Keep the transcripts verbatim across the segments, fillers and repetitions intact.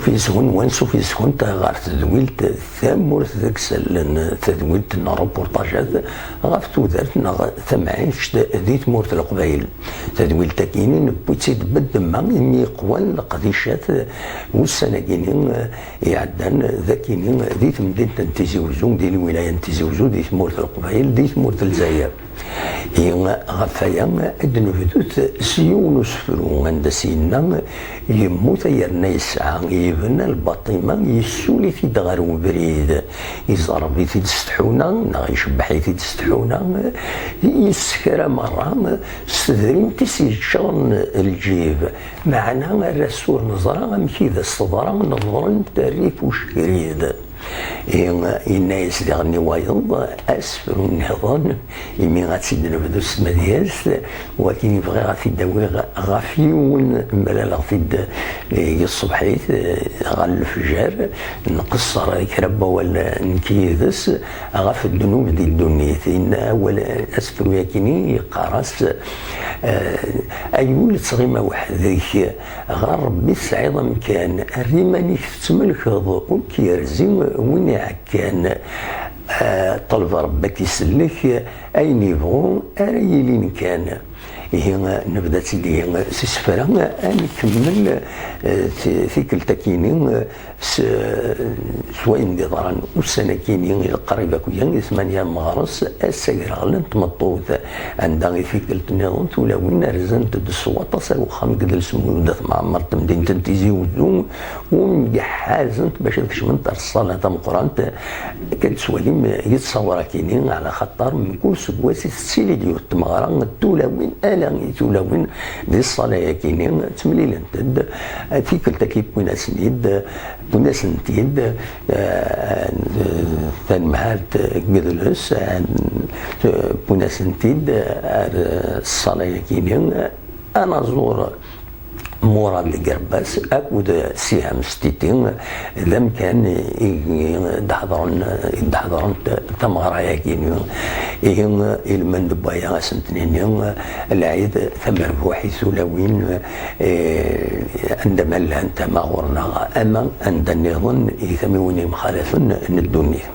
Ufisgun n wansuf yis-kunt ɣer tedwilt Tamurt deg Sallen, tadwilt n reportajat ɣef tudert neɣ tamɛict di tmurt n Leqbayel. Tadwilt-agi-nni newwi-tt-id beddemma imi qwan leqdicat ussan-agi-nni iɛeddan dagi-nni di temdint n Tizi Uzzu, di lwilaya n Tizi Uzzu, di tmurt n Leqbayel, di tmurt n Lezzayer. Ihi, ɣef waya, ad d-nebdut s yiwen usefru anda s-yenna: "Yemmut yerna yesɛa, yebna lbaṭima, yessuli-t-id ɣer ubrid, iẓerreb-it-id s tḥuna, neɣ icebbeḥ-it-id s tḥuna, yessekra merra s tedrimt-is yeččren lǧib, meɛna ar ass ur neẓra amek i d as-teḍra, neḍren-t rrif ucekrid." Ihi, yenna-yas diɣen i wayeḍ asefru nniḍen, imi ad tt-id-nebdu s tmedyazt, wakin bɣiɣ ad t-id-awiɣ ɣef yiwen, mlaleɣ-t-id, eh, i ṣṣbeḥit, eh, ɣer lefjer, nqeṣṣer kra n wawal nekk yid-s ɣef ddnub di ddunit. Yenna awal, asefru-yakini yeqqar-as, eh, "Ay ul ttɣima weḥd-k, ɣer Rebbi tesɛiḍ amkan, err iman-ik tettmelkeḍ, ur k-yerzi win iɛekkan. Ah, ṭleb Rebbi ad k-isellek, ayen yebɣu ara yilin kan." Ihi, nebda-tt-id s isefra, ad nkemmel, eh, ti-, tikkelt-akini, eh, s, s wayen d-iḍran ussan-akini i lqrib akk-ya, i tmanya n meɣres, ass agraɣlan n tmeṭṭut, anda i tikkelt nniḍen tulawin rzant-d s waṭas ar wexxam deg Idles Lmulud At Mɛemmer n temdint n Tizi Uzzu, umi ḥazent bac ad kecment ar ṣṣala tameqqrant. Akka d-tettwalim yettṣawar akini, ɛla xaṭer mkul segwas i tettili-d yiwet tmeɣra n tulawin, ala i tulawin di ṣṣala-yakini ttemlilent-d. Tikkelt-agi wwin-asen-id, wwin-asen-t-id, eh, tanemhalt n Yidles, eh, wwin-asen-t-id ar ṣṣala-yakini. Anaẓur Murad Gerbas akked Siham Stiti d amkan i d-ḥeḍren, i d-ḥeḍrent tameɣra-yagi-nni. Ihi, ilmend n waya, ad sent-nini lɛid tamerbuḥ i tulawin, eh, anda ma llant, ama ɣur-neɣ, ama anda nniḍen, i tamiwin yemxalafen n ddunit.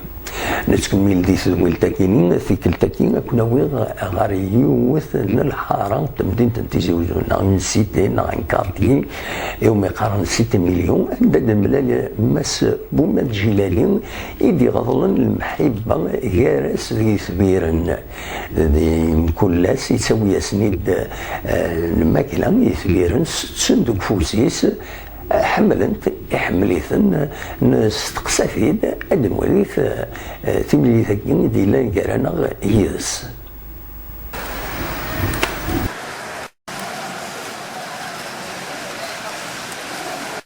Nettkemmil di tedwilt-agi-nni, tikkelt-agi, ad ken-awiɣ ɣer yiwet n lḥara n temdint n Tizi Uzzu, neɣ une cité, neɣ un quartier, iwumi qqaren Cité Million, anda d-nemlal Mass Bumad Jilali, i d-iɣeḍlen lemḥibba gar-as d yetbiren. Di mkul ass, yettawi-yasen-id, eh, lmakla, yetbiren, setten deg ufus-is, ḥemmlen-t, iḥemmel-iten, nesteqsa-t-id, ad nwali, eh, timlilit-agi i d-yellan gar-aneɣ yid-s.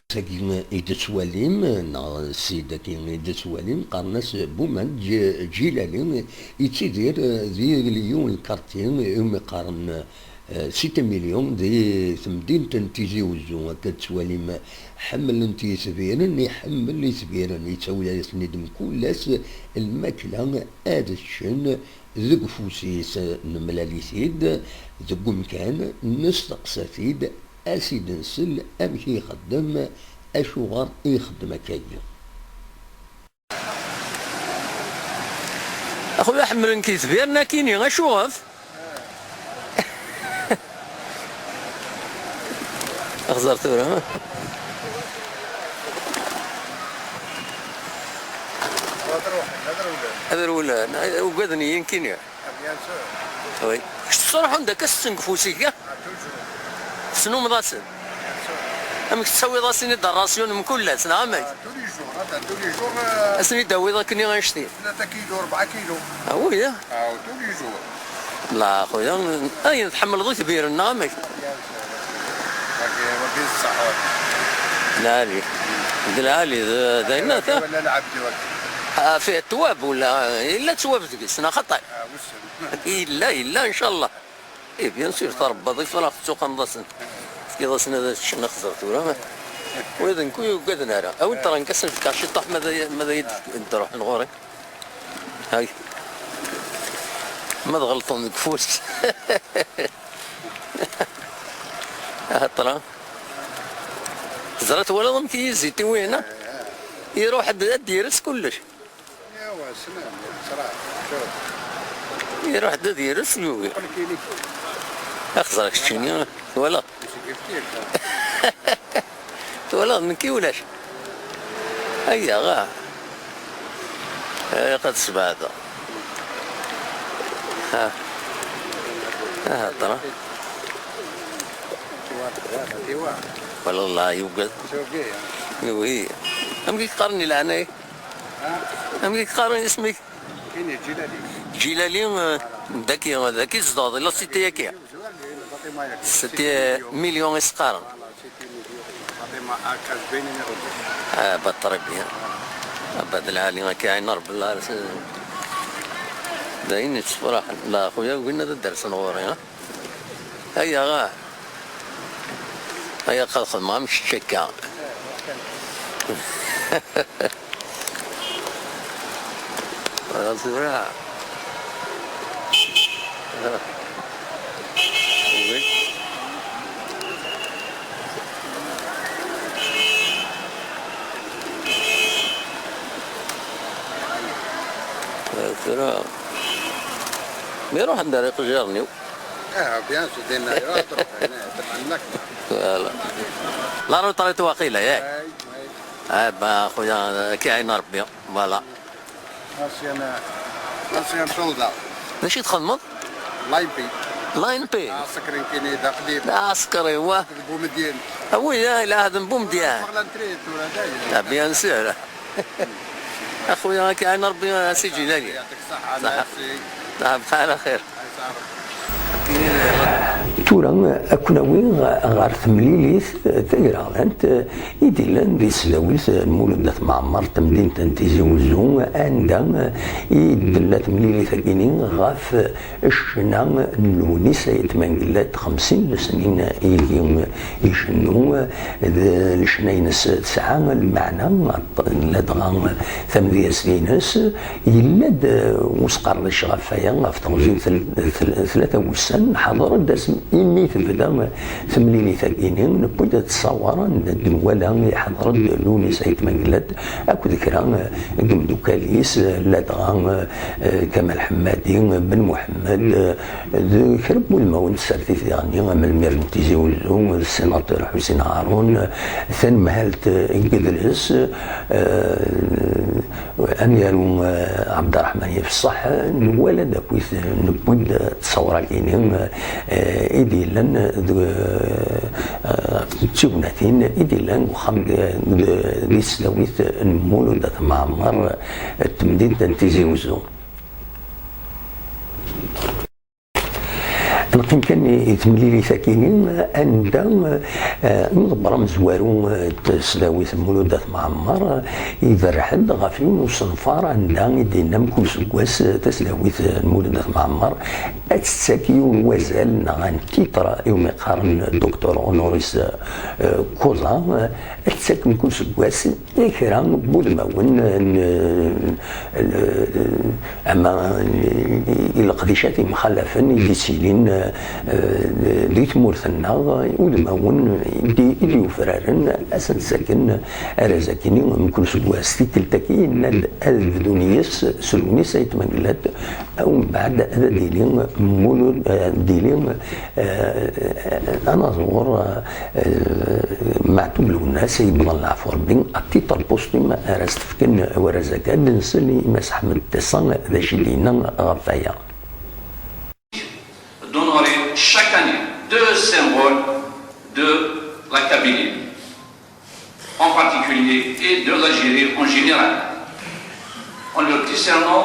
Tagi i d-tettwalim, neɣ ssid-agi i d-tettwalim, qqaren-as Bumad Ǧ-, Ǧilali, yettidir, eh, di yiwen lkarti, umi qqaren, eh, Cité Million, di temdint n Tizi Uzzu. Akka d-tettwalim, ḥemmlen-t yetbiren, iḥemmel itbiren, yettawi-yasen-id mkul ass lmakla ad ččen deg ufus-is. Nemlal-it-id deg umkan, nesteqsa-t-id, ad s-id-nsel amek i ixeddem, acuɣer i ixeddem akkagi. Axuya, ḥemmlen-k yetbiren akini, acuɣef? Xẓer tura, ha? Ad rewlen, ugaden-iyi nekkini. Oui. Kečč tettruḥun-d akka setten deg ufus-ik, ah? Tessnumeḍ-asen? Amek tettawiḍ-asen-id rrasyon mkul ass, neɣ amek? Tous les jours, attends, tous les jours, euh, ad sen-id-tawiḍ akkenni annect-i? Tlata kilu, rebɛa kilu. Ah oui, ah? Ah, tous les jours. La, a xuya, ayen tḥemmleḍ i tbiren, neɣ amek? Wagi, wagi d ṣṣeḥ. Lɛali. D lɛali, d, d ayen. Wagi ta- wala lɛebd wagi. Ah, fih ttwab, wala yella ttwab deg-s, neɣ xaṭi? Ah, wissen. Yella, yella, ncallah. Eh, bien sûr, trebbaḍ ifrax, tettuqameḍ-asen. Tefkiḍ-asen ad ččen, xẓer tura. Wid nekk ur ugaden ara. A win teṛṛan-k, ad sen-fkeɣ ciṭṭaḥ, ma d ay-, ma d ay-d-ruḥen ɣur-i. Hay. Ma tɣelṭen deg ufus. Ahat ṭra. Teẓra, twalaḍ amek i yi-ziti winna? Iruḥ ad, ad d-yers kullec. Iruḥ-d ad yers yugi. Axẓer keččini, twalaḍ? Twalaḍ, nekki ulac. Ayya, ah. Ilaq ad sbeɛdeɣ. Ha. Aha, ṭra. Wala Allah, yugad. Yugi. Amek i k-qqaren i leɛnaya-k? Amek i k-qqaren isem-ik? Ǧilali, eh, daki, daki tzedɣeḍ, di la cité-yaki? Cité Million i s-qqaren. Ah, bah, très bien. Ah, bah, d lɛali, akka, ɛin Rebbi, Allah, s-, d ayen yettefraḥen. La, xuya, win ad d-rsen ɣur-i, ha? Aya, ah. Aya, qad xedmeɣ am kečč akka. Wala tura. Wala tura. Mi ruḥen-d ar iqejjiren-iw. Ah, bien sûr, dinna, iruḥ, truḥ, hna, tebɛen lakna. Voilà. La retraite waqila, yak? Ay, ay. Ah, bah, خويا, كي عين ربي. Voilà. Ancien, ancien soldat. D acu i txedmeḍ? L'A N P. L'A N P. Askri nekkini d aqdim. D askri, wa. D Bumedyen. Ah oui, ah, ila ɛad n Bumedyen. Meɣlan trid tura dayen. Ah, bien sûr. Axuya, ad k-iɛin Rebbi a Si Ǧilali. Yɛṭik ṣṣeḥḥa, merci. Ṣṣeḥḥa, bxir axir. Tura, ad ken-awiɣ ɣer temlilit tagraɣlant i d-illan di tesdawit Lmulud At Mɛemmer, temdint n Tizi Wezzu, anda i d-tella temlilit-agi-ni ɣef ccna n Lewnis Ayt Mengellat, xemsin n lesnin i icennu, d lecna-ines tesɛa lmeɛna, ladɣa tamedyazt-ines. Yella-d, uh, usqerdec ɣef waya, ɣef teɣzi n tel-, tel-, tlata wussan, ḥeḍren-d asmi imi tebda temlilit-agi-ni, newwi-d ad tṣawer, anda d-nwala iḥeḍer-d Lewnis Ayt Mengellat akked kra, uh, n yimdukal-is, uh, ladɣa, uh, Kamal Ḥemmadi, Ben Muḥemmed, uh, d kra n wudmawen n tsertit diɣen-nni, am lmir n Tizi Wezzu, d sinatur Ḥusin Haṛun, tanemhalt n yidles, eh, amyaru, eh, Ɛebderreḥman Yefṣeḥ, nwala-d akkit, newwi-d ttṣawra-agi-ni, eh, i d-yellan deg, eh, d tignatin i d-yellan deg uxxam di, di, di tesdawit n Mulud At Mɛemmer, temdint n Tizi Wezzu. Neqqim kan i temlilit-agi-ni, anda, eh, imḍebber amezwaru, eh, n tesdawit Mulud At Mɛemmer, iberreḥ-d ɣef yiwen n usenfar anda i d-yenna mkul seggas, eh, tasdawit, eh, n Mulud At Mɛemmer ad tettak yiwen wazal neɣ un titre i wumi qqaren docteur honoris, eh, causa, eh, ad tettak mkul seggas i kra n wudmawen n, n, ama n, i leqdicat imxalafen i d-ittilin, eh, di tmurt-nneɣ, udmawen i d-, i d-yufraren, ad sen-ttaken arraz-agi-ni mkul seggas. Tikkelt-agi, yenna-d ad bdun yes s Lewnis Ayt Mengellat, umbeɛd ad d-ili Mulud, ad d-ili, eh, anaẓur, eh, Meɛtub Lwennas, yewweḍ leɛfu Rebbi, à titre posthume ara s-t-fken warraz-agi. Ad nsel i Mass Ḥmed Ṭiṣa d acu i d-yenna ɣef waya. D'honorer chaque année deux symboles de la Kabylie en particulier et de l'Algérie en général, en leur décernant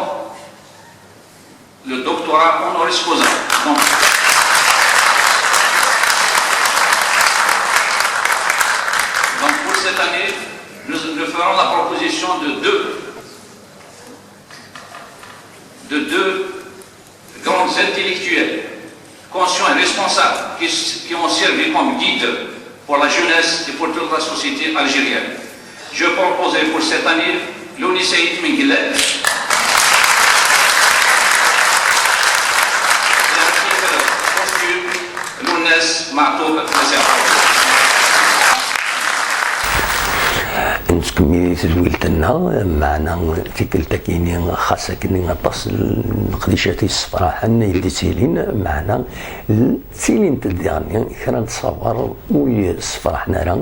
le doctorat honoris causa. Donc, donc pour cette année, nous, nous ferons la proposition de deux, de deux grands intellectuels, conscients et responsables qui, qui ont servi comme guide pour la jeunesse et pour toute la société algérienne. Je propose pour cette année Lewnis Ayt Mengellat. Et à titre posthume, Lewnis Meɛtub Nasser. Nettkemmil i tedwilt-nneɣ, meɛna tikkelt-agi-nni xas akken aṭas n leqdicat yessefraḥen i d-ittilin, meɛna ttilint-d diɣen kra n tṣaber ur yessefraḥen ara,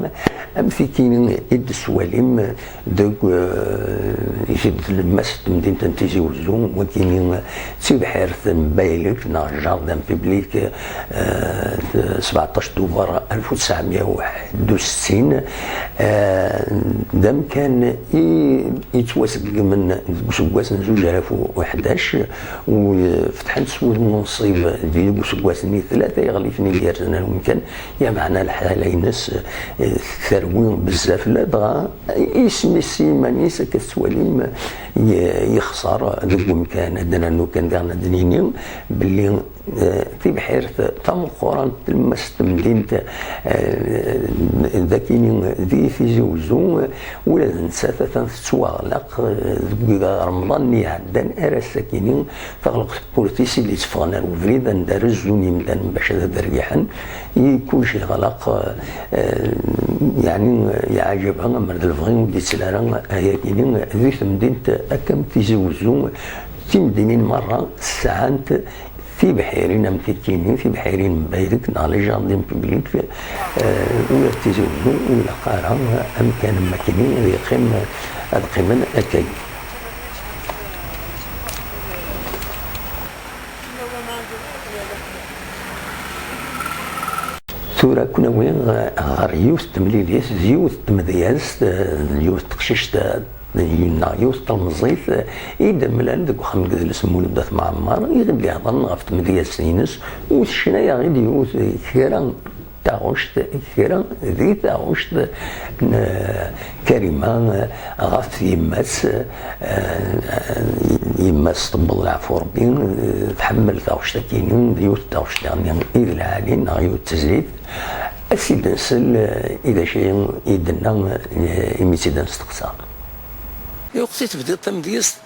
am tikini i d-teswalim deg, eh, i d-tlemmast temdint n Tizi Wezzu, wagini d tibḥirt n Baylek neɣ jardin public, eh, sebɛeṭṭac Tubeṛ alef u tesɛemya u waḥed u settin, eh, d amkan i yettwaseggmen deg useggas n zuǧ alaf u ḥdac, u fetḥen-t s wudem unṣib deg useggas-nni tlata yeɣlifen i d-yerzan ar umkan, yameɛna lḥala-ines, eh, terwi bezzaf, ladɣa isem-is s yiman-is akka tettwalim, eh, yexṣer deg umkan. Ad d-nernu kan diɣen ad d-nini belli, eh, tibḥirt tameqqrant, tlemmast temdint, eh, d akini di Tizi Wezzu, ula d nettat atan tettwaɣlaq, eh, deg Remḍan-nni iɛeddan ar ass-akini teɣleq tewwurt-is i d-itteffɣen ar ubrid anda rezzun yimdanen bac ad d-rgiḥen, i kullec yeɣleq, eh, yeɛni, yeɛjeb-aɣ amer d lebɣi ur d-ittili ara ayagi-nni di temdint akka am Tizi Wezzu, timdinin merra sɛant tibḥirin am tikini, tibḥirin n Baylek neɣ les jardins publics, eh, ula d Tizi Wezzu ur ilaq ara amkan am wakini ad yeqqim, ad qqimen akkagi. Tura ad ken-awiɣ ɣer yiwet n temlilit d yiwet n tmedyazt, d yiwet n teqcict, neɣ yiwet n tlemẓit i d-mlalen deg uxxam n yidles n Mulud At Mɛemmer, i ɣ-d-ihḍren ɣef tmedyazt-ines, u tecna-yaɣ-id yiwet kra taɣect, kra di taɣect n Karima ɣef yemma-s, eh, yemma-s tewweḍ leɛfu Rebbi, eh, tḥemmel taɣect akini, d yiwet taɣect diɣen i d lɛali neɣ yiwet tezlit. Ad s-id-nsel, eh, i d acu i d-tenna, eh, imi tt-id-nesteqsa. Iwqet i tebdiḍ tamedyazt?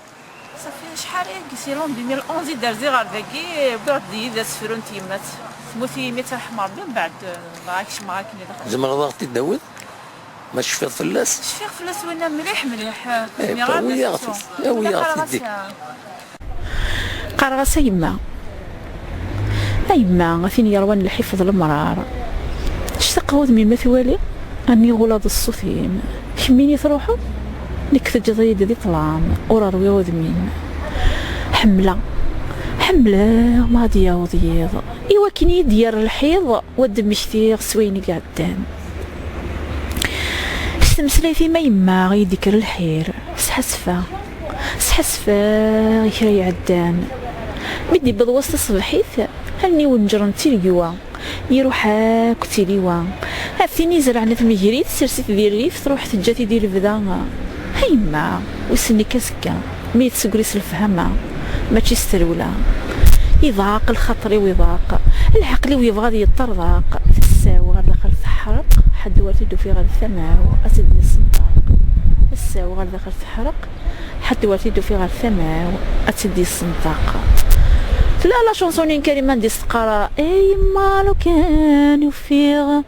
Safi acḥal agi, si l'an deux mille onze i d-rziɣ ɣer dagi, wwiɣ-d yid-i asefru n tyemmat. Temmut yimi-tt, raḥma Rebbi, mbeɛd, eh, dɣa kecmeɣ akken i daxel. Tzemreḍ ad aɣ-t-id-tawiḍ? Ma tecfiḍ fell-as? Cfiɣ fell-as winna mliḥ, mliḥ. Eh, awi-yaɣ-t-id. Qqareɣ-as, a yemma, a yemma, a tin yerwan lḥif d lemrar, ctaqeɣ udem-im ad t-waliɣ, a nniɣ ula d ṣṣut-im. Kemmini truḥeḍ, nekk teǧǧeḍ-iyi-d di ṭṭlam, ur ṛwiɣ udem-im. Ḥemmleɣ, ḥemmleɣ ma ad d-yaweḍ yiḍ, i wakken i yi-d-yerr lḥiḍ, u ad d-mmektiɣ s wayen i iɛeddan. S tmeslayt-im a yemma i yi-d-ikker lḥir, sḥasfeɣ, sḥasfeɣ i kra iɛeddan. Mi d-iwweḍ wass taṣebḥit, allen-iw neǧrent d tiregwa, iruḥ akk d tiliwa. Af tin izerɛen at Megrit, sers-it di rrif, truḥ teǧǧa-t-id i lebda. A yemma, wissen nekk azekka, mi yi-d-tesseggri s lefhama, mačči s trewla. Iḍaq lxaṭer-iw, iḍaq. Lɛeql-iw yebɣa ad yeṭṭerḍeq. Tessaw ɣer daxel teḥreq, ḥedd ur t-id-ufiɣ ɣer tama-w, ad tt-id-yessenṭeq. Tessaw ɣer daxel teḥreq, ḥedd ur t-id-ufiɣ ɣer tama-w, ad tt-id-yessenṭeq. Tella la chanson n Karima anda i s-teqqar: "A yemma, lukan ufiɣ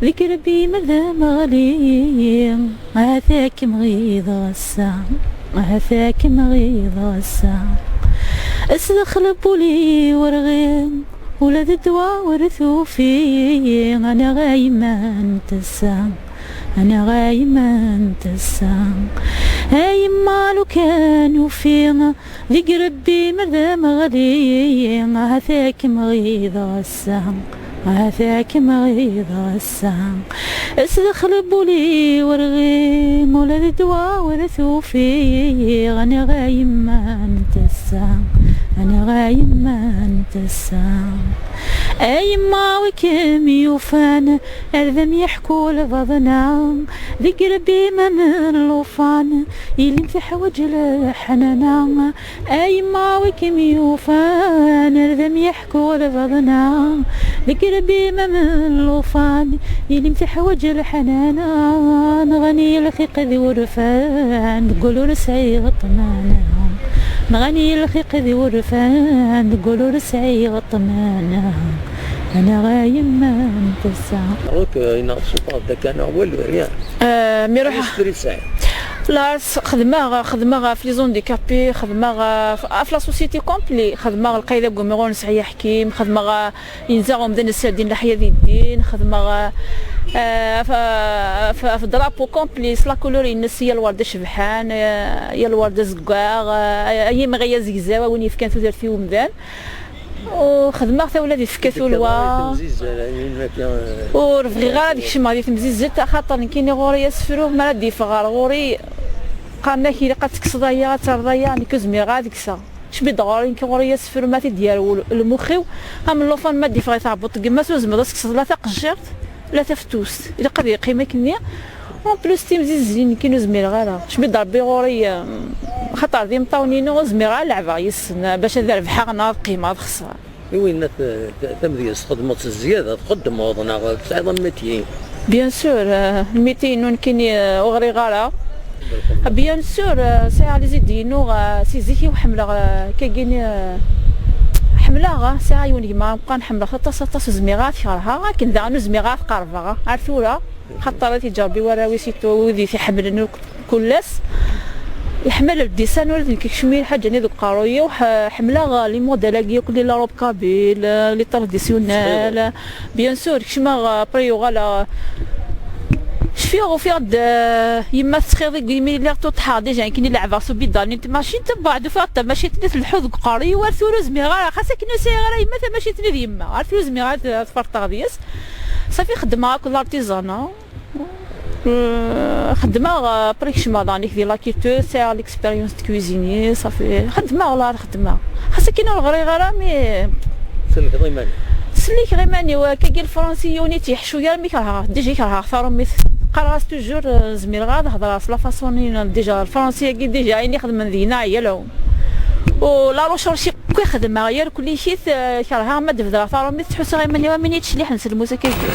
deg Rebbi ma d ameɣli, ahat ad kem-ɣiḍeɣ ass-a, ahat ad kem-ɣiḍeɣ ass-a. Sdexel n wul-iw rɣiɣ, ula d ddwa ur tufi, anaɣ a yemma n tasa, anaɣ a yemma n tasa. A yemma, lukan ufiɣ deg Rebbi ma d ameɣli, ahat ad kem-ɣiḍeɣ ass-a, ahat ad kem-ɣiḍeɣ ass-a. Sdexel n wul-iw rɣiɣ, ula d ddwa ur tufi, anaɣ a yemma n tasa, anaɣ a yemma n tasa. A yemma, wi kem-yufan, ar d am-yeḥku lbaḍna, deg Rebbi ma men llufan, yelli-m teḥwaǧ leḥnana. A yemma, wi kem-yufan, ar d am-yeḥku lbaḍna, deg Rebbi ma men llufan, yelli-m teḥwaǧ leḥnana. Nɣan-iyi lxiq d wurfan, deg wul ur sɛiɣ ṭṭmana. Nɣan-iyi lxiq d wurfan, deg wul ur sɛiɣ ṭṭmana. Anaɣ a yemma n tasa. Donc, euh, il n'a pas de canard, ouais, le rien. Euh, mi ruḥ- Esprit sain. Lars, xedmeɣ, xedmeɣ ɣef les handicapés, xedmeɣ ɣef, ɣef la société complète, xedmeɣ lqayed agumi ur nesɛi aḥkim, xedmeɣ, yenza umdan aserdin leḥya di ddin, xedmeɣ, eh, ɣef, ɣef, ɣef drapeau complet s la couleur-ines, yal ward acebḥan, eh, yal ward azeggaɣ, eh, ay imɣi azegzaw, a win yefkan tudert i umdan. U xedmeɣ tawla di tefka tulwa. Ur bɣiɣ ara ad kecmeɣ di temzizzelt, axaṭer nekkini ɣur-i asefru, mi ara d-yeffeɣ ɣer ɣur-i, qqaren-ak ilaq ad tekkseḍ aya, ad terreḍ aya, nekk ur zmireɣ ara ad kkseɣ. Cbi-d ɣur-i, nekk ɣur-i asefru, ma t-id-yerwel lmux-iw, am llufan ma d-yeffeɣ i tɛebbuḍt n yemma-s, ur tezmireḍ ad tekkseḍ la taqejjirt, la taftust. Ilaq ad yeqqim akkenni. En plus, timzizzlin nekkini ur zmireɣ ara. Cbi-d Rebbi ɣur-i, eh, xaṭer d imeṭṭawen-inu ur zmireɣ ara ad leɛbeɣ yes-sen, eh, bac ad rebḥeɣ neɣ ad qqimeɣ, ad xesreɣ. I winna t-, t-, tamedyazt txeddmeḍ s zzyada, txeddmeḍ neɣ tesɛiḍ amétier? Bien sûr, eh, lmétier-inu nekkini, eh, ur ɣriɣ ara. Bien sûr, eh, sɛiɣ les idées-inu, eh, si zik-iw ḥemmleɣ, eh, kagini, eh, ḥemmleɣ, eh, sɛiɣ yiwen gma ameqqran ḥemmleɣ-t aṭas, aṭas, ur zmireɣ ad t-kerheɣ, akken daɣen ur zmireɣ ad t-qerbeɣ, eh, ar tura. Xaṭer ad t-iǧerbi warraw-is, itu wid i t-iḥemmlen akk kul ass. Iḥemmel ldisan, ula d nekk kecmi lḥaǧa-nni deg uqerruy-iw, ḥ-, ḥemmleɣ les modèles-agi akk, les la robe kabyle, les traditionnels. Bien sûr, kecmeɣ, après yuɣal, cfiɣ, ufiɣ-d, eh, yemma tettxiḍ-iyi imi lliɣ tuṭḥeɣ déjà, nekkini leɛbeɣ s ubiḍan n tmacint, mbeɛd ufiɣ-d tamacint-nni tleḥḥu deg uqerruy-iw, ar tura ur zmireɣ ara, xas akken ur sɛiɣ ara yemma tamacint-nni d yemma, ar tura ur zmireɣ ad, ad ferṭeɣ deg-s. Safi xeddmeɣ akked l'artisanat. Euh, xeddmeɣ, euh, après kecmeɣ daɣen di la culture, sɛiɣ l'expérience de cuisinier, safi. Xeddmeɣ, la xeddmeɣ. Xas akken ur ɣriɣ ara, mais sellkeḍ iman-im. Sellkeɣ iman-iw, akkagi lefransi yiwen i tt-yeḥcu ara mi kerheɣ. Déjà kerheɣ taṛumit. Qqareɣ-as toujours, euh, zmireɣ ad hedreɣ s la façon-inu. Déjà lefransi-agi, déjà ayen i xedmen deg-neɣ yal. U la recherche akk i xedmeɣ, yal kullikit, eh, kerheɣ ma d-bedreɣ taṛumit, ttḥussuɣ iman-iw am win yettcelliḥen s lmus akkagi.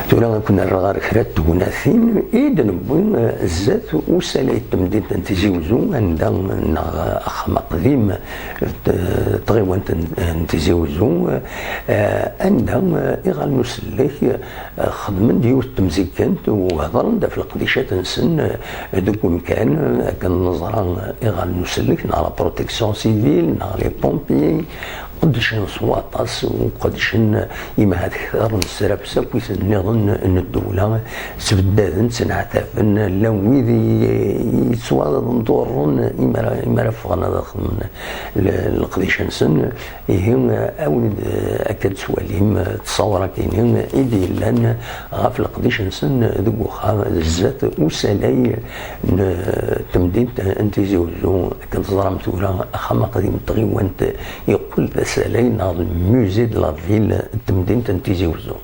Tura ad ken-rreɣ ɣer kra n tegnatin i d-newwi, eh, zdat usalay n temdint n Tizi Uzzu, anda neɣ axxam aqdim, t-, tɣiwant n, n Tizi Uzzu, eh, anda, eh, iɣallen usellek, eh, xedmen-d yiwet n temzigent u hedren-d ɣef leqdicat-nsen, eh, deg umkan, eh, akken neẓra, eh, iɣallen usellek, neɣ la protection civile, neɣ les pompiers, qedcen s waṭas, u qedcen, eh, imahat kter n ssrabes akkit nniḍen n ddewla, sbeddaden, ttneɛtaben, llan wid i, i yettwaḍurren imi ara, imi ara ffɣen ad xedmen le-, leqdic-nsen. Ihi, awi-d, eh, akka d-twalim, eh, ttṣawra-kini i d-yellan ɣef leqdic-nsen deg uxxam, zdat usalay n temdint n Tizi Uzzu. Akken teẓram tura, axxam aqdim n tɣiwant yeqqel d asalay neɣ le musée de la ville n temdint n Tizi Uzzu.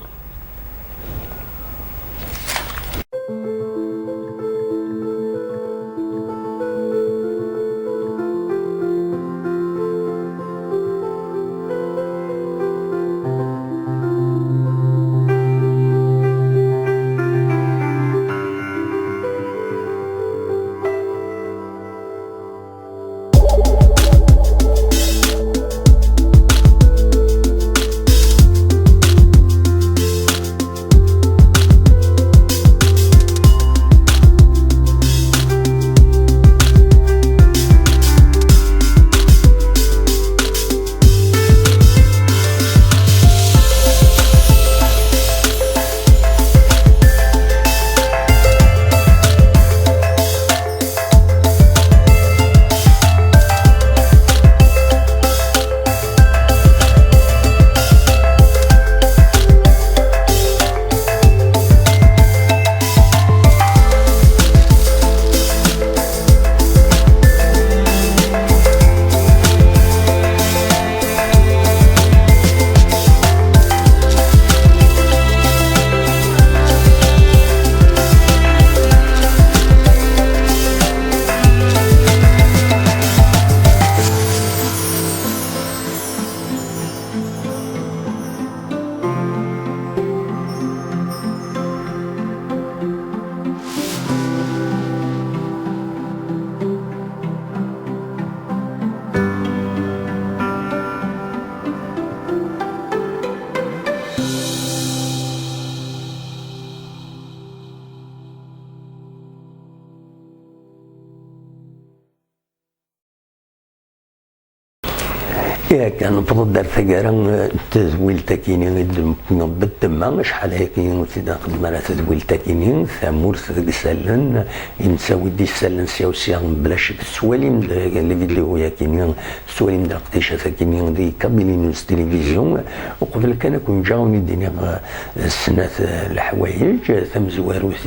Akka, newweḍ-d ar taggara n tedwilt-akini i d-newweḍ d temma, acḥal ayagi ur tt-id-nxeddem ara tedwilt-akini, tamurt deg isallen, i nettawi-d isallen sya u sya, mebla ccek tettwalim-d les vidéos-yakini, tettwalim-d leqdicat-akini di Kabylie News Télévision. Uqbel kan ad ken-ǧǧeɣ, ad wen-id-iniɣ, eh, snat, eh, leḥwayeǧ. Tamezwarut,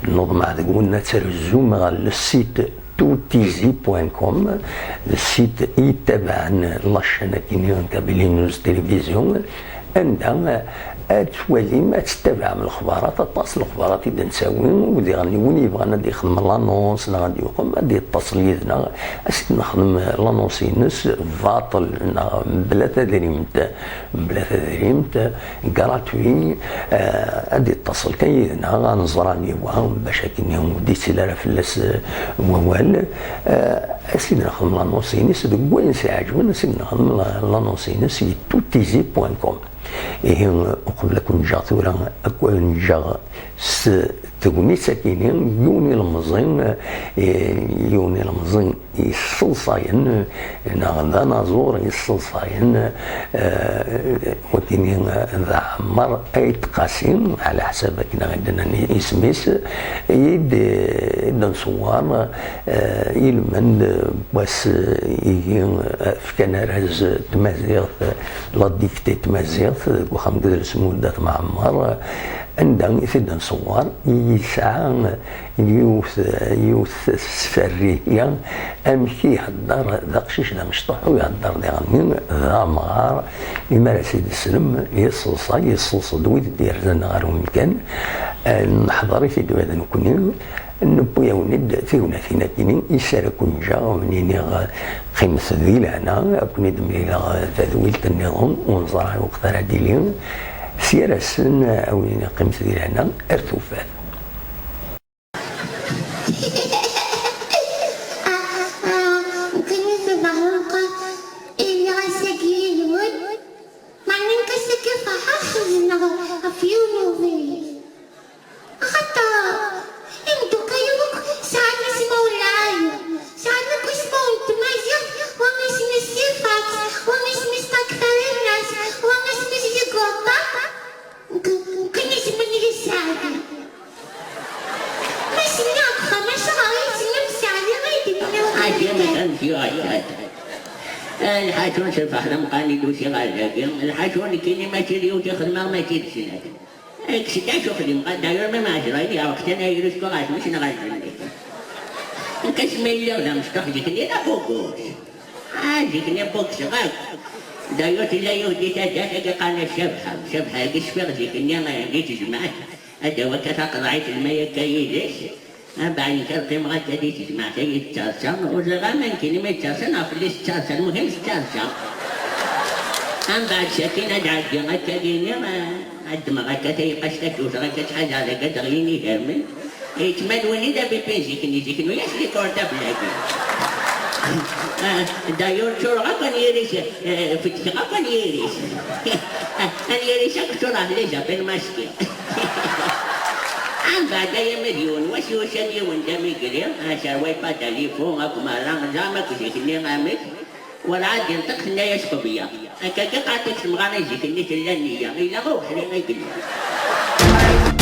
nuḍmeɛ deg-wen ad trezzum ɣer le site toutizi point com, le site i yettabaɛen la chaîne-akini n Kabylie News Télévision, anda ad twalim, ad tettabaɛem lexbarat, aṭas n lexbarat i d-nettawi, u diɣen win yebɣan ad yexdem l'annonce neɣ ad yuqem, ad yettaṣel yid-neɣ, ad s-nexdem l'annonce-ines baṭel neɣ mebla tadrimt, mebla tadrimt, gratuit, eh, ad yettaṣel kan yid-neɣ, ad nẓer aniwa, bac akken ur d-yettili ara fell-as, eh, wawal. Eh, ad s-id-nexdem l'annonce-ines deg wayen s-iɛeǧben, ad s-id-nexdem la-, l'annonce-ines i toutizi point com. Ihi, uqbel ad ken-ǧǧeɣ tura, ad ken-ǧǧeɣ s tegnit-akini, yiwen ilemẓi, eh, yiwen ilemẓi yesseḍsayen, neɣ d anaẓur yesseḍsayen, eh, wakini d Ɛmer Ayt Qasi, ɛla ḥsab akken i d-nnan isem-is, i d-, i d-nṣewwer, eh, ilmend n wass, eh, igi, eh, fkan arraz n tmaziɣt, la dictée n tmaziɣt, deg uxxam n Gedres Mulud At Mɛemmer, anda i t-id-nṣewwer, yesɛa yiwet, yiwet tferriya, amek i ihedder d aqcic d amecṭuḥ, u ihedder diɣenni d amɣar, imi ara s-id-teslem, yesseḍsay, yesseḍs-d wid d-yerzan ɣer umkan, eh, neḥḍer-it-id ula d nekkni, newwi-awen-d tignatin-akini, i s ara ken-ǧǧeɣ, wen-iniɣ, qqimet di lehna, ad ken-id-mlileɣ tadwilt nniḍen, ur neẓra lweqt ara d-ili, s yir assen, ad wen-iniɣ qqimet di lehna, ar tufat. Nekkini tebɛeɣ iliɣ ass-agi yid-wen, meɛna nekk ass-agi ferḥeɣ xezneɣ ɣef yiwen ubrid. Axaṭer imeddukal-iw akk sɛan ismawen n lɛali, sɛan akk ismawen n tmaziɣt, wa isem-is Sifaks, wa isem-is Takfarinas, wa isem-is Ziguṭa. Nekk, nekk isem-nni Sseɛdi. Ma s-nniɣ deg uxxam, acuɣer i isem-im Sseɛdi ay d-nniɣ? Ɛeddi, ma d amek yuɣal. Ah, lḥaǧa n ccerfaḥ d ameqqran i d-usiɣ ɣer dagi. Lḥaǧa nekkini mačči d yiwet i xedmeɣ, mačči d snat. Kkes-d acu xdimeɣ, d'ailleurs, même ɛejra i d-yeɛweq kan ayri-s, ur ɛejben-as neɣ ɛejben-as. Nekk asmi lliɣ d amecṭuḥ zik-nni d abugus. Ah, zik-nni bugseɣ akk. D'ailleurs, tella yiwet di taddart-agi qqaren-as Cabḥa. Cabḥa-agi cfiɣ zik-nni, eh, di tejmaɛt. Ad d-awi akka taqeḍɛit n lma akka yid-s. Mbeɛd nekk ad qqimeɣ akka di tejmaɛt-agi tettaḍsa, ur ẓriɣ ara ma nekkini ma yettaḍsa neɣ fell-as tettaḍsa, lmuhim tettaḍsa. Mbeɛd sakin ad ɛeddiɣ akka dini, eh, ad ddmeɣ akka tayeqqact ad d-wteɣ akka ttḥadareɣ akka ad d-ɣlin idermen. Yettman win i d abipi n zik-nni, zik-nni ulac les portables-agi. Ah, d'ailleurs ččureɣ akk anyir-is, eh, fettkeɣ akk anyir-is. Anyir-is akk ččureɣ les appels masqués. Mbeɛd aya ma d yiwen wass yusa-d yiwen d amigri, aserway Padalifu, akk merra, ẓram akk zik-nni amek, werɛad yenṭeq, tenna-yas Qebya. Akkagi qqaren-t i temɣarin zik-nni tella nniya, yella ubeḥri i yella.